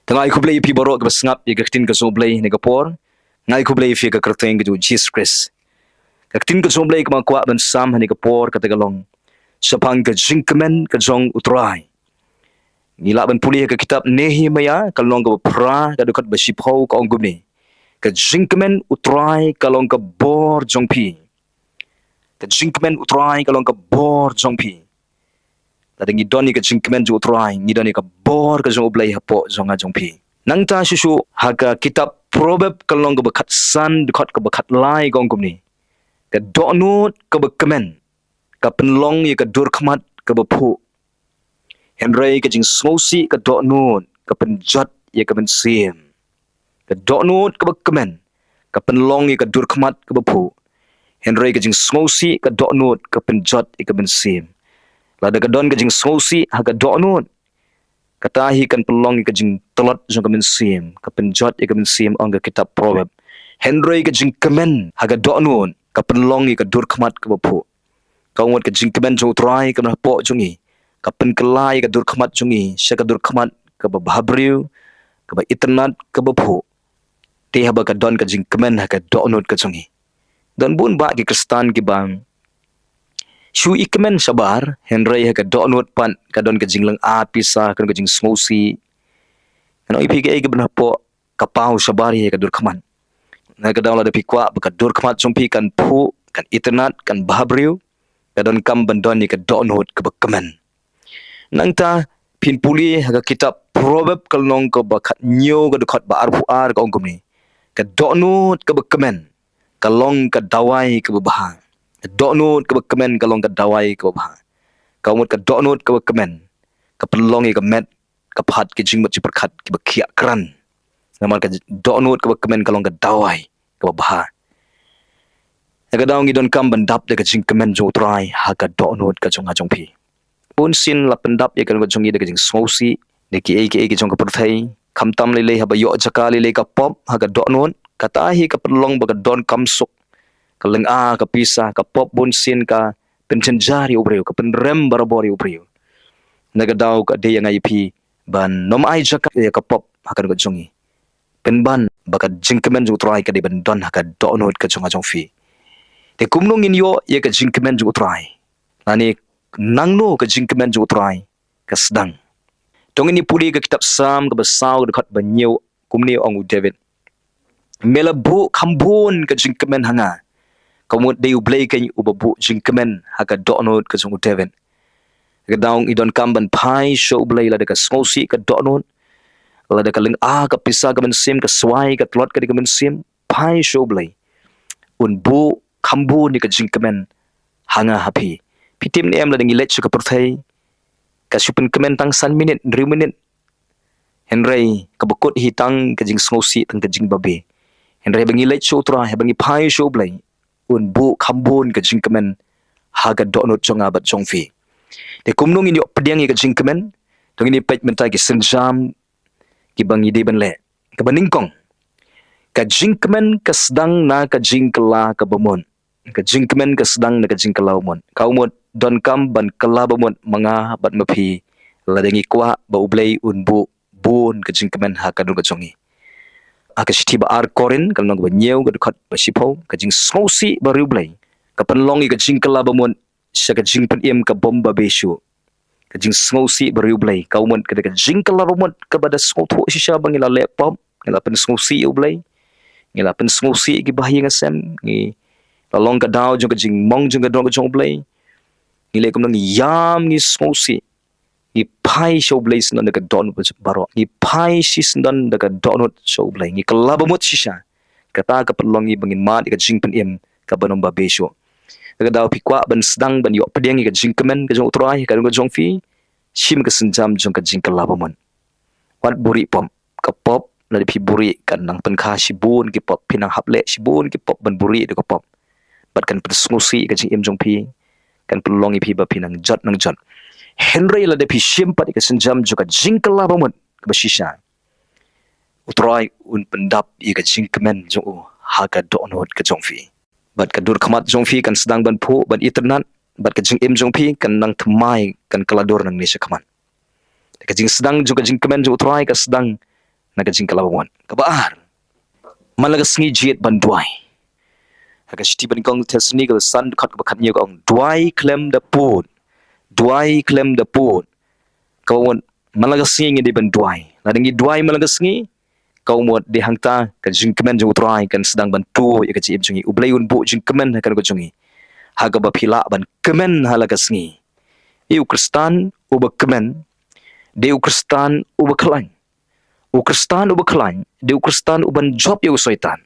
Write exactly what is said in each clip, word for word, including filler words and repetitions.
Te nga ai khublei ïa phi baroh kiba sngap ïa ka ktien ka jong U Blei ha kane ka por. Nga ai khublei ïa phi ha ka kyrteng ka jong U Jisu Khrist. Ka ktien ka jong U Blei kaba nga kwah ban sam ha kane ka por kata ka long shaphang ka jingkmen ka jong U Trai. Ngi lah ban pule ha ka kitab Nehemiah ka lynnong kaba phra ka dkhot ba shiphew, ka ong kumne: Ka jingkmen U Trai ka long ka bor jong phi. Ka jingkmen U Trai ka long ka bor jong phi. Lada ngi don ïa ka jingkmen jong U Trai, ngi don ïa ka bor ka jong U Blei hapoh jong nga jong phi. Nangta shuh shuh ha ka kitab Proverb ka lynnong kaba khatsan, dkhot kaba khatlai, ka ong kumne: Ka dohnud kaba kmen ka pynlong ïa ka dur khmat kaba phuh, hynrei ka jingsngewsih ka dohnud ka pynjot ïa ka mynsiem. Ka dohnud kaba kmen ka pynlong ïa ka dur khmat kaba phuh, hynrei ka jingsngewsih ka dohnud ka pynjot ïa ka mynsiem. Lada ka don ka jingsngewsih ha ka dohnud, kata hi kan pynlong ïa ka jingtlot jong ka mynsiem, ka pynjot ïa ka mynsiem, ong ka kitab Proverb. Hynrei ka jingkmen ha ka dohnud ka pynlong ïa ka dur khmat kaba phuh. Ka mut ka jingkmen jong U Trai ka don hapoh jong ngi, ka pynkylla ïa ka dur khmat jong ngi sha ka dur khmat kaba bhabriew, kaba itynnad, kaba phuh. Te haba ka don ka jingkmen ha ka dohnud ka jong ngi. Don bun bah ki Khristan kiba shu i kmen shabar, hynrei ha ka dohnud pat ka don ka jinglynga pisa, ka don ka jingsngewsih. Ngan ong ïa phi kaei kaban hapoh ka paw shabar ïa ka dur khmat. Na ka daw lada phi kwah ba ka dur khmat jong phi kan phuh, kan itynnad, kan bhabriew, ka donkam ban don ïa ka dohnud kaba kmen. Nangta phin pule ha ka kitab Proverb ka lynnong kaba khathynñiew ka dkhot ba arphew ar, ka ong kumne: Ka dohnud kaba kmen ka long ka dawai kaba bha. Ka dohnud kaba kmen ka long ka dawai kaba bha. Ka mut ka dohnud kaba kmen ka pynlong ïa ka met ka phad ki jingmut jingpyrkhat kiba khiah krat. Namar ka dohnud kaba kmen ka long ka dawai kaba bha. Na ka daw ngi donkam ban dap da ka jingkmen jong U Trai ha ka dohnud ka jong nga jong phi. Bunsien la pyndap ïa ka dohnud jong ngi da ka jingsngewsih, da kiei kiei ki jong ka pyrthei. Khamtam lei lei haba ïoh jaka lei lei ka pop ha ka dohnud, kata hi ka pynlong ba ka donkam suk, ka lynga, ka pisa, ka pop bunsien ka pynjynjar ïa u briew, ka pynrem barabor ïa u briew. Na ka daw ka dei ïa nga ïa phi ban nym ai jaka ïa ka pop ha ka dohnud jong ngi. Pynban ba ka jingkmen jong U Trai ka dei ban don ha ka dohnud ka jong nga jong phi. Te kumno ngin ïoh ïa ka jingkmen jong U Trai? Lane nangno ka jingkmen jong U Trai ka sdang? To ngin ïa pule ka kitab Salm kaba saw ka dkhot ba hynñiew, kumne ong u David: Me la buh kham bun ka jingkmen ha nga. Ka mut dei U Blei keiñ uba buh jingkmen ha ka dohnud ka jong u David. Ka daw ngi donkam ban phai sha U Blei lada ka sngewsih ka dohnud, lada ka lynga, ka pisa, ka mynsiem, ka swai, ka tlot ka dei ka mynsiem, phai sha U Blei. Un buh kham bun ïa ka jingkmen ha nga ha phi. Phi tip ne em, lada ngi leit sha ka pyrthei, ka shu pynkmen tang san minit, hynriew minit, hynrei kaba kut hi tang ka jingsngewsih, tang ka jingbabe. Hynrei ba ngi leit sha U Trai, ba ngi phai sha U Blei, un buh kham bun ka jingkmen ha ka dohnud jong nga bad jong phi. Te kumno ngin ïoh pdiang ïa ka jingkmen? To ngin ïa peit mynta ki sienjam kiba ngi dei ban leh. Kaba nyngkong, ka jingkmen ka sdang na ka jingkylla kaba mut. Ka jingkmen ka sdang na ka jingkylla ba mut. Ka mut donkam ban kylla ba mut ma nga bad ma phi lada ngi kwah ba U Blei un buh bun ka jingkmen ha ka dohnud ka jong ngi. Ha ka shithi ba ar Korinth ka lynnong ba hynñiew ka dkhot ba shiphew, ka jingsngewsih ba riewblei ka pynlong ïa ka jingkylla ba mut sha ka jingpynim ka bym babe shuh. Ka jingsngewsih ba riewblei ka mut ka dei ka jingkylla ba mut kaba da sngewthuh shisha ba ngi la leh pop, ngi la pynsngewsih ïa U Blei, ngi la pynsngewsih ïa ki bahaïing hasem, ngi la long ka daw jong ka jingmong jong ka dohnud ka jong U Blei. Ngi leh kumno? Ngi ïam, ngi sngewsih, ngi phai sha U Blei syndon da ka dohnud baroh, ngi phai shisyndon da ka dohnud sha U Blei, ngi kylla ba mut shisha. Kata ka pynlong ïa ba ngin mad ïa ka jingpynim kaba ym babe shuh. Ka daw phi kwah ban sdang ban ïoh pdiang ïa ka jingkmen ka jong U Trai ha ka dohnud ka jong phi, shim ka sienjam jong ka jingkylla ba mut. Wat buhrieh pop. Ka pop, lada phi buhrieh kan nang pynkha shibun ki pop, phi nang hap leh shibun ki pop ban buhrieh da ka pop. Bad kan pynsngewsih ïa ka jingim jong phi, kan pynlong ïa phi ba phi nang jot nang jot. Hynrei lada phi shim pat ïa ka sienjam jong ka jingkylla ba mut kaba shisha, U Trai un pyndap ïa ka jingkmen jong u ha ka dohnud ka jong phi. Bad ka dur khmat jong phi kan sdang ban phuh, ban itynnad, bad ka jingim jong phi kan nang thymmai, kan kylla dur nangne sha khmat. Ka jingsdang jong ka jingkmen jong U Trai ka sdang na ka jingkylla ba mut. Kaba ar, man la ka sngi jied ban duwai. Ha ka shithi ba nyngkong Thessaloni kaba san dkhot kaba khathynñiew ka ong, duwai khlem da pud. Duwai khlem da pud. Kaba mut, man la ka sngi ngi dei ban duwai. Lada ngi duwai man la ka sngi, kaba mut dei hangta ka jingkmen jong U Trai kan sdang ban tuid ïa ka jingim jong ngi. U Blei un buh jingkmen ha ka dohnud ka jong ngi, ha kaba phi lah ban kmen ha la ka sngi. Dei u Khristan uba kmen, dei u Khristan uba khlaiñ. U Khristan uba khlaiñ dei u Khristan uban jop ïa u Soitan.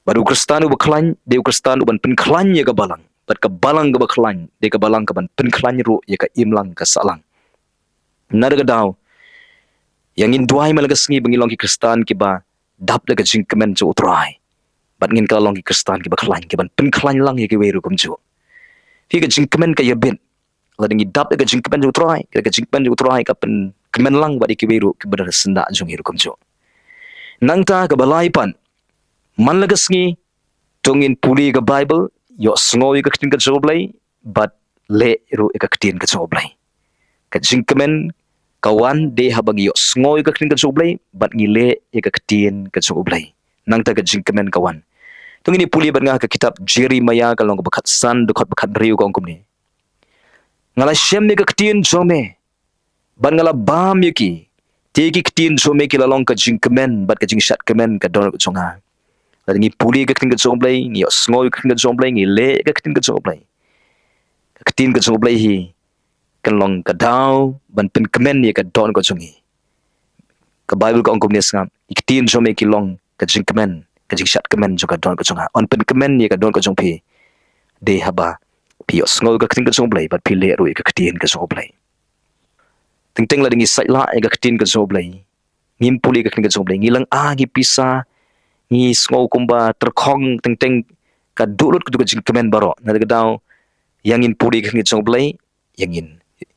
Bad u Khristan uba khlaiñ dei u Khristan uban pynkhlaiñ ïa ka balang. Bad ka balang kaba khlaiñ dei ka balang kaban pynkhlaiñ ruh ïa ka imlang ka sahlang. Na kata ka daw, ïa ngin duwai man la ka sngi ba ngin long ki Khristan kiba dap da ka jingkmen jong U Trai. Bad ngin kylla long ki Khristan kiba khlaiñ, kiban pynkhlaiñ lang ïa kiwei ruh kumjuh. Phi, ka jingkmen ka ïabit. Lada ngi dap da ka jingkmen jong U Trai, ka jingkmen jong U Trai ka pynkmen lang bad ïa kiwei ruh kiba don ha syndah jong ngi ruh kumjuh. Nangta kaba lai pat, man la ka sngi to ngin pule ka Baibl, ïohsngew ïa ka ktien ka jong U Blei, bad leh ruh ïa ka ktien ka jong U Blei. Ka jingkmen ka wan dei haba ngi ïohsngew ïa ka ktien ka jong U Blei bad ngi leh ïa ka ktien ka jong U Blei. Nangta ka jingkmen ka wan. To ngin ïa pule bad nga ha ka kitab Jeremaïah ka lynnong kaba khatsan, dkhot ba khathynriew ka ong kumne. Nga la shem ïa ka ktien jong me bad nga la bam ïa ki. Te ki ktien jong me ki la long ka jingkmen bad ka jingshad kmen ka dohnud ka jong nga. Lada ngi pule ka ktien ka jong U Blei, ngi ïohsngew ïa ka ktien ka jong U Blei, ngi leh ïa ka ktien ka jong U Blei, ka ktien ka jong U Blei hi kan long ka daw ban pynkmen ïa ka dohnud ka jong ngi. Ka Baibl ka ong kumne, sngap, ki ktien jong me ki long ka jingkmen, ka jingshad kmen jong ka dohnud ka jong nga. Yn pynkmen ïa ka dohnud ka jong phi dei haba phi ïohsngew ïa ka ktien ka jong U Blei bad phi leh ruh ïa ka ktien ka jong U Blei. Teng teng lada ngi saitlah ïa ka ktien ka jong U Blei, ngim pule ïa ka ktien ka jong U Blei, ngi lynga, ngi pisa, ngi sngew kumba tyrkhong, teng teng ka duh lut ka jingkmen baroh. Na kata ka daw, ïa ngin pule ïa ka ktien ka jong U Blei, ïa ngin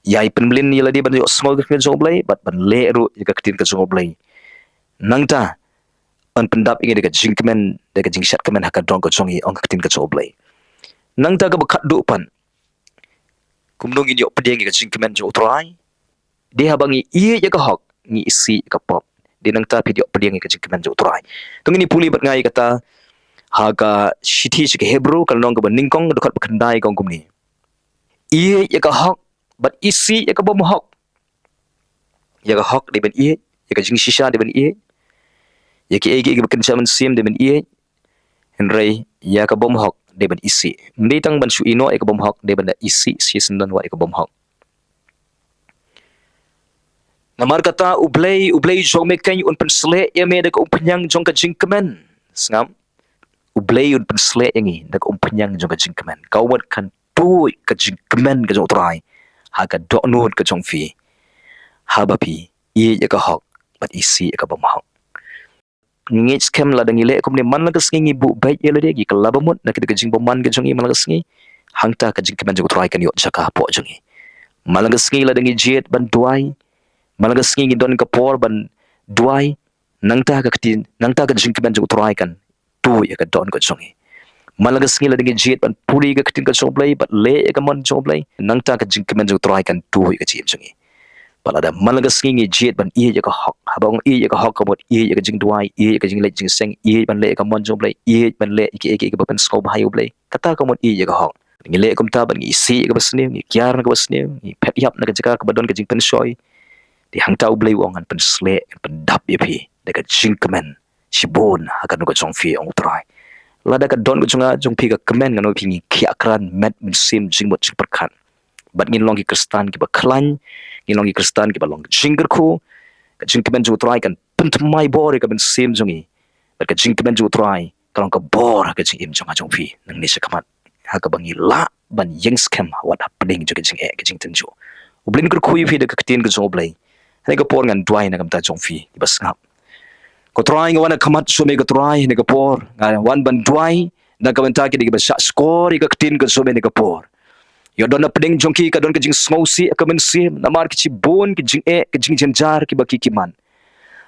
ïai pynmlien ïa lade ban ïohsngew ïa ka ktien ka jong U Blei bad ban leh ruh ïa ka ktien ka jong U Blei. Nangta yn pyndap ïa ngi da ka jingkmen, da ka jingshad kmen ha ka dohnud ka jong ngi, ong ka ktien ka jong U Blei. Nangta kaba khatduh pat, kumno ngin ïoh pdiang ïa ka jingkmen jong U Trai? Dei haba ngi ïeit ïa ka hok, ngi isih ïa ka pop. Dei nangta phi ïoh pdiang ïa ka jingkmen jong U Trai. To ngin ïa pule bad nga ïa kata ha ka shithi sha ki Hebru ka lynnong kaba nyngkong, dkhot ba khyndai ka ong kumne. Ïeit ïa ka hok bad isih ïa ka bymhok. Ïa ka hok dei ban ïeit, ïa ka jingshisha dei ban ïeit, ïa kiei kiei kiba kynja mynsiem dei ban ïeit. Hynrei ïa ka bymhok dei ban isih. Ym dei tang ban shu ïehnoh ïa ka bymhok, dei ban da isih shisyndon wat ïa ka bymhok. Namar kata U Blei, U Blei jong me keiñ un pynshlei ïa me da ka umphniang jong ka jingkmen. Sngap. U Blei un pynshlei ïa ngi da ka umphniang jong ka jingkmen. Ka ummat kan tuid ka jingkmen ka jong U Trai ha ka dohnud ka jong phi, haba phi ïeit ïa ka hok bad isih ïa ka bymhok. Ngi ngeit skhem lada ngi leh kumne, man la ka sngi ngi buh beit ïa lade, ngi kylla ba mut na ka jingbymman ka jong ngi man la ka sngi, hangta ka jingkmen jong U Trai kan ïoh jaka hapoh jong ngi. Man la ka sngi lada ngi jied ban duwai, man la ka sngi ngi don ka por ban duwai, nangta ka ktien, nangta ka jingkmen jong U Trai kan tuid ïa ka dohnud ka jong ngi. Man la ka sngi lada ngi jied ban pule ïa ka ktien ka jong U Blei bad leh ïa ka mon jong U Blei, nangta ka jingkmen jong U Trai kan tuid ïa ka jingim jong ngi. Bad lada man la ka sngi ngi jied ban ïeit ïa ka hok, haba ong ïeit ïa ka hok ka mut ïeit ïa ka jingduwai, ïeit ïa ka jingleit jingïaseng, ïeit ban leh ïa ka mon jong U Blei, ïeit ban leh ïa kiei kiei kiba pynsngewbha ïa U Blei. Kata ka mut ïeit ïa ka hok. Ngi leh kumta bad ngi isih ïa kaba sniew, ngi kiar na kaba sniew, ngi phet ïap na ka jaka kaba don ka jingpynshoi. Te hangta U Blei u ong ngan pynshlei, ngan pyndap ïa phi da ka jingkmen shibun ha ka dohnud ka jong phi, ong U Trai. Lada ka dohnud ka jong nga jong phi ka kmen, ngan ong ïa phi, ngi khiah krat met mynsiem jingmut jingpyrkhat. Bad ngin long ki Khristan kiba khlaiñ, ngin long ki Khristan kiba long jingkyrkhu. Ka jingkmen jong U Trai kan pynthymmai bor ïa ka mynsiem jong ngi. Bad ka jingkmen jong U Trai ka long ka bor ha ka jingim jong nga jong phi nangne shakhmat, ha kaba ngi lah ban ïeng skhem wat hapdeng jong ka jingeh ka jingtynjuh. U Blei un kyrkhu ïa phi da ka ktien ka jong U Blei. Ha kane ka por ngan duwai na ka bynta jong phi kiba sngap. Ko Trai, nga wan ha khmat jong me ko Trai ha kane ka por, nga wan ban duwai na ka bynta kine kiba shahshkor ïa ka ktien ka jong me ha kane ka por. Ïoh don hapdeng jong ki ka don ka jingsngewsih ha ka mynsiem namar ki shibun ki jingeh, ki jingjynjar kiba ki ki mad.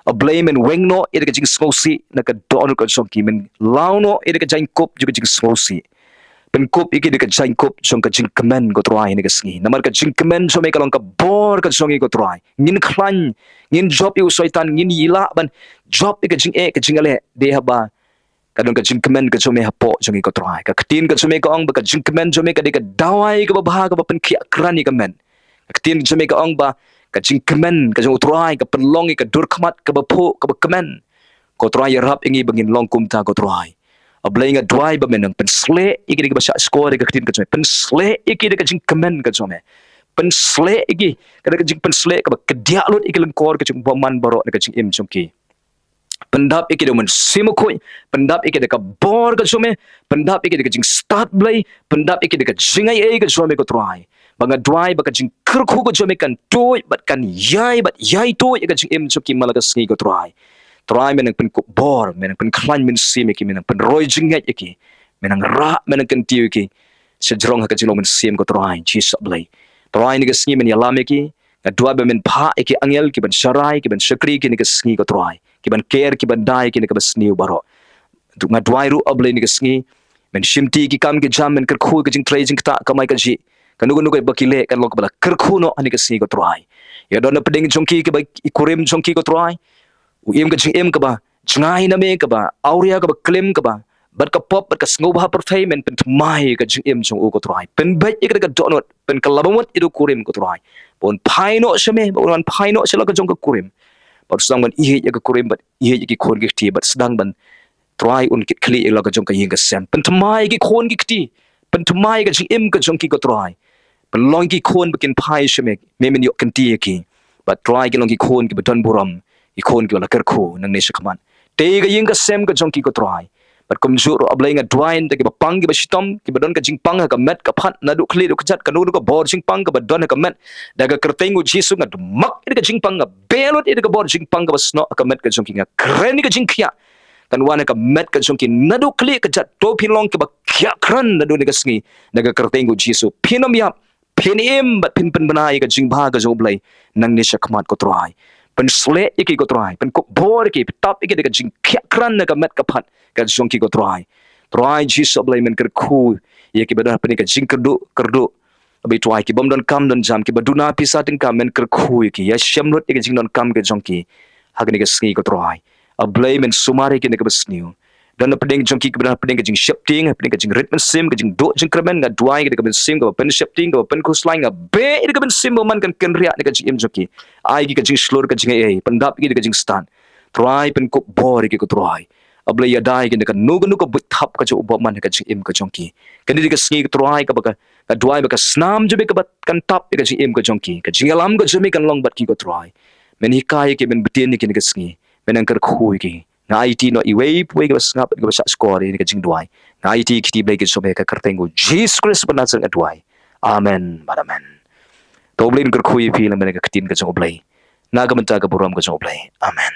A Blei, men weng noh ïa ka jingsngewsih na ka dohnud ka jong ki, men law noh ïa ka jaiñkup jong ka jingsngewsih. Pynkup ïa ki da ka jingkup jong ka jingkmen, ko Trai, ha kane ka sngi. Namar ka jingkmen jong me ka long ka bor ka jong ngi, ko Trai. Ngin khlaiñ, ngin jop ïa u Soitan, ngin ïa lah ban jop ïa ka jingeh, ka jingïaleh, dei haba ka don ka jingkmen ka jong me hapoh jong ngi, ko Trai. Ka ktien ka jong me ka ong ba ka jingkmen jong me ka dei ka dawai kaba bha kaba pynkhiah krat ïa ka met. Ka ktien ka jong me ka ong ba ka jingkmen ka jong u Trai ka pynlong ïa ka dur khmat kaba phuh kaba kmen. Ko Trai, ïarap ïa ngi ba ngin long kumta, ko Trai. A Blei, nga duwai ba me nang pynsleh ïa ki da kaba shah shkor ïa ka ktien ka jong me. Pynsleh ïa ki da ka jingkmen ka jong me. Pynsleh ïa ki da ka jingpynsleh kaba kdiah lut ïa ki lyngkor ka jong u bymman baroh na ka jingim jong ki. Pyndap ïa ki da u Mynsiem Bakhuid, pyndap ïa ki da ka bor ka jong me, pyndap ïa ki da ka jingstad Blei, pyndap ïa ki da ka jingaiei ka jong me, ko Trai. Ba nga duwai ba ka jingkyrkhu ka jong me kan tuid bad kan ïai bad ïai tuid ïa ka jingim jong ki man la ka sngi, ko Trai. Trai, me nang pynkup bor, me nang pynkhlaiñ mynsiem ïa ki, me nang pynroi jingngeit ïa ki, me nang rah, me nang kyntiew ïa ki sha jrong ha ka jinglong mynsiem, ko Trai Jisu Blei. Trai, ha kane ka sngi men ïalam ïa ki. Nga duwai ba men phah ïa ki angel kiban sharai, kiban shakri ïa ki ha kane ka sngi, ko Trai, kiban ker, kiban da ïa ki na kaba sniew baroh. Nga duwai ruh, A Blei, ha kane ka sngi men shimti ïa ki kam ki jam, men kyrkhu ïa ka jingtrei jingktah kamai kajih. Kano kano kaba ki leh kan long kaba la kyrkhu noh ha kane ka sngi, ko Trai. Ïa don napdeng jong ki kiba i kurim jong ki, ko Trai, u im ka jingim kaba jngai na me, kaba awria, kaba klim, kaba bad ka pop bad ka sngewbha pyrthei, men pynthymmai ïa ka jingim jong u, ko Trai. Pynbeit ïa ka da ka dohnud, pynkylla bamut ïa u kurim, ko Trai. Ba un phai noh sha me, ba un wan phai noh sha la ka jong ka kurim. Ba un sdang ban ïeit ïa ka kurim bad ïeit ïa ki khun ki kti, bad sdang ban, Trai, un kit khlieh ïa la ka jong ka ïing ka sem. Pynthymmai ïa ki khun ki kti, pynthymmai ïa ka jingim ka jong ki, ko Trai. Pynlong ki khun ba kin phai sha me, me men ïoh kynti ïa ki. Bad Trai, ki long ki khun kiba don burom, ki khun kiba la kyrkhu nangne shakhmat. Tei ïa ka ïing ka sem ka jong ki, ko Trai. Bad kumjuh ruh, A Blei, nga duwai ïa kiba pang, kiba shitom, kiba don ka jingpang ha ka met ka phad, naduh khlieh haduh kjat, kano kano ka bor jingpang kaba don ha ka met, da ka kyrteng u Jisu nga dmak ïa ka jingpang, nga beh lut ïa ka bor jingpang kaba snoh ha ka met ka jong ki, nga kren ïa ka jingkhiah kan wan ha ka met ka jong ki naduh khlieh kjat. To phin long kiba khiah kren naduh ha kane ka sngi, da ka kyrteng u Jisu. Phin ym ïap, phin im bad phin pynbna ïa ka jingbha ka jong U Blei nangne shakhmat, ko Trai. Pynsleh ïa ki, ko Trai, pynkup bor ïa ki, pyntap ïa ki da ka jingkhiah kren ha ka met ka phad ka jong ki, ko Trai. Trai Jisu Blei, men kyrkhu ïa kiba don hapdeng ka jingkyrduh kyrduh. Ba Trai, ki bym don kam don jam, kiba duna pisa tyngka, men kyrkhu ïa ki, ïashem lut ïa ka jingdonkam ka jong ki ha kane ka sngi, ko Trai. A Blei, men sumar ïa ki na kaba sniew. Don hapdeng jong ki kiba don hapdeng ka jingsheptieng, hapdeng ka jingrit mynsiem, ka jingduh jingkyrmen, nga duwai ïa ka da ka mynsiem kaba pynsheptieng, kaba pynkhuslai, nga beh ïa ka da ka mynsiem ba man kan kynriah na ka jingim jong ki. Ai ïa ki ka jingshlur, ka jingaiei, pyndap ïa ki da ka jingstad. Trai, pynkup bor ïa ki, ko Trai. A Blei, ïada ïa ki na kano kano ka buit thap ka jong u bymman ha ka jingim ka jong ki. Kane dei ka sngi, ko Trai, kaba ka, nga duwai ba ka snam jong me kaba kan tap ïa ka jingim ka jong ki, ka jingïalam ka jong me kan long bad ki, ko Trai. Men hikai ïa ki, men bteng ïa ki ha kane ka sngi, men nang kyrkhu ïa ki. Nga aiti noh iwei pa iwei kaba sngap, kaba shah shkor ïa kane ka jingduwai. Nga aiti ïa ki, Blei, ha ka kyrteng u Jisu Khrist ba Nasaret nga duwai. Amen bad amen. To U Blei un kyrkhu ïa phi lem bad ka ktien ka jong U Blei na ka bynta ka burom ka jong U Blei. Amen.